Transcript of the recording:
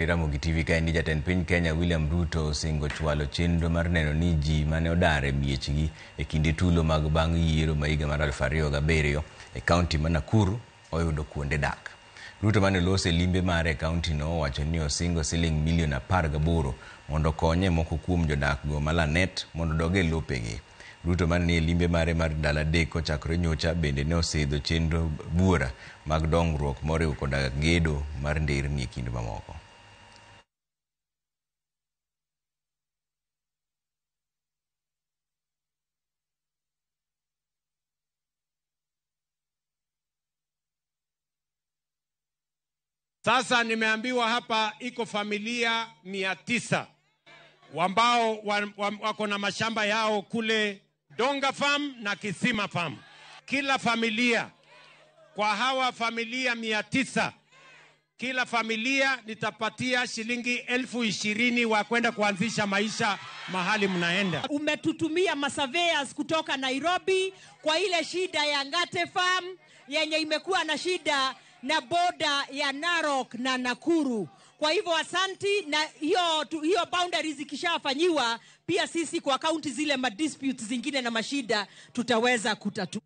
Ramogi TV kaendi jatend piny Kenya William Ruto osingo chwalo chenro mar neno ni ji mane odar e miechgi e kinde tulo mag bang' yiero ma higa mar 2007 e kaunti ma Nakuru oyudo kuonde dak. Ruto mane oloso e limbe mare e kaunti no owacho ni osingo siling milion 18 mondo okonye e moko kuom jodak go ma Lanet mondo odog e lopegi. Ruto mane nie limbe mare mar ndalo 3 kochakore nyocha bende ne osidho chenro buora mag dongruok moriwo koda gedo mar nderni e kind mamoko. Sasa nimeambiwa hapa iko familia 900 ambao wako na mashamba yao kule Donga Farm na Kisima Farm. Kila familia, kwa hawa familia 900, kila familia nitapatia shilingi 20,000 wa kwenda kuanzisha maisha mahali mnaenda. Umetutumia masurveyors kutoka Nairobi kwa ile shida ya Ngate Farm yenye imekuwa na shida na boda ya Narok na Nakuru. Kwa hivyo asanti, na hiyo boundaries ikishafanyiwa pia sisi kwa kaunti zile ma disputes zingine na mashida tutaweza kutatua.